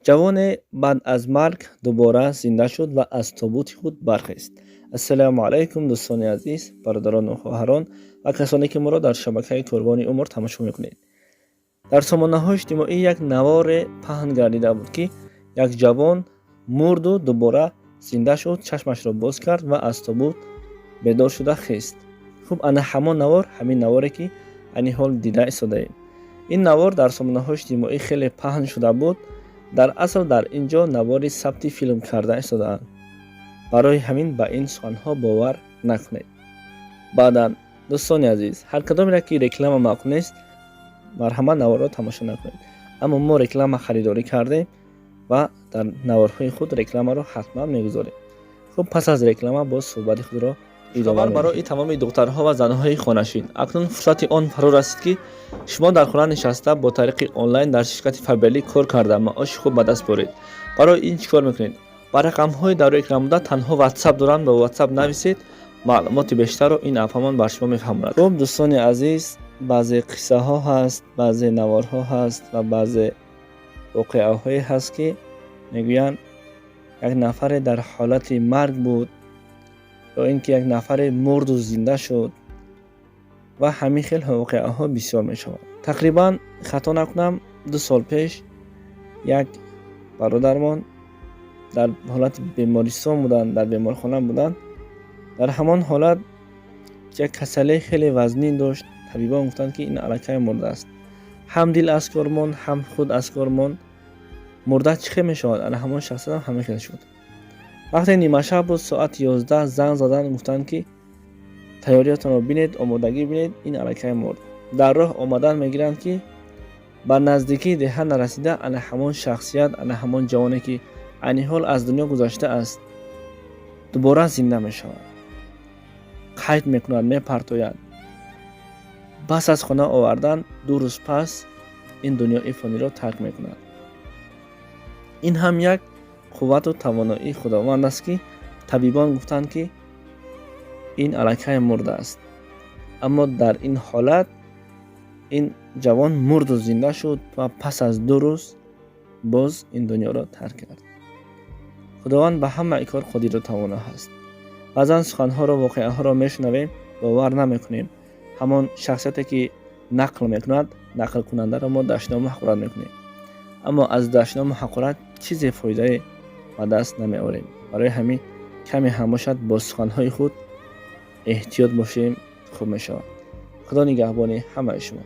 Ҷавоне баъд аз марг дубора зинда шуд ва аз тобути худ бархест. Ассалому алайкум, дӯстони азиз, бародарону хоҳарон ва касоне, ки моро дар шабакаи Корвони Умр тамошо мекунед. Дар сомонаҳои иҷтимоӣ як наворе паҳн гардида буд, ки як ҷавон мурду дубора зинда шуд, чашмашро боз кард ва аз тобут бедор шуда хест. Хуб, ана ҳамон навор, ҳамин наворе, ки айни ҳол дида истодаем. Ин навор дар сомонаҳои иҷтимоӣ хеле паҳн шуда буд. Дар асл дар ин ҷо навори сабти филм карда истодаанд. Барои ҳамин ба ин суханҳо бовар накунед. Баъдан, дӯстони азиз, ҳар кадомеро, ки реклама маъқул нест, марҳамат, наворро тамошо накунед. Аммо мо реклама харидорӣ кардем ва дар наворҳои худ рекламаро ҳатман мегузорем. Хуб, пас аз реклама боз суҳбати худро идома. Барои тамоми духтарҳо ва занҳои хонашин акнун фурсати он фаро расид, ки шумо дар хона нишаста бо тариқи онлайн дар ширкати Фаберлик кор карда, маоши хуб ба даст боред. Барои ин чӣ кор мекунед? Ба рақамҳои дар рӯи экран буда танҳо Ватсап доранд, ба Ватсап нависед, маълумоти бештарро ин апамон бар шумо мефаҳмонад. Хуб, дӯстони азиз, баъзе қиссаҳо ҳаст, баъзе наворҳо ҳаст ва баъзе воқеаҳое ҳаст, ки мегӯянд, як нафаре дар ҳолати марг буд ё ин ки як нафаре мурду зинда шуд ва ҳамин хел воқеаҳо бисёр мешавад. Тақрибан, хато накунам, 2 сол пеш як бародармон дар ҳолати бемористон буданд, дар беморхона буданд. Дар ҳамон ҳолат як касалии хеле вазнин дошт. Табибон гуфтанд, ки ин аллакай мурдааст. Ҳам дил аз кор монд, ҳам худ аз кор монд. Мурда чӣ хел мешавад? Ана ҳамон шахсиятам ҳамин хел шуд. Вақте нимашаб буд, соати 11 занг заданд, гуфтанд, ки тайёриятонро бинед, омодагӣ бинед, ин аллакай мурд. Дар роҳ омадан мегиранд, ки ба наздикии деҳа нарасида, ана ҳамон шахсият, ана ҳамон ҷавоне, ки айни ҳол аз дунё гузаштааст, дубора зинда мешавад, қайд мекунад, мепартояд. Пас аз хона овардан 2 рӯз пас ин дунёи фониро тарк мекунад. Ин ҳам як қуввату тавоноии Худованд аст, ки табибон гуфтанд, ки ин аллакай мурдааст, аммо дар ин ҳолат ин ҷавон мурду зинда шуд ва пас аз 2 рӯз боз ин дунёро тарк кард. Худованд ба ҳамаи кор қодиру тавоно ҳаст. Баъзан суханҳоро, воқеаҳоро мешунавем, бовар намекунем. Ҳамон шахсияте, ки нақл мекунад, нақлкунандаро мо дашному ҳақорат мекунем, аммо аз дашному ҳақорат чизе фоидае ба даст намеорем. Барои ҳамин каме ҳам бошад, бо суханҳои худ эҳтиёт бошем, хуб мешавад. Худо нигаҳбони ҳамаи шумо.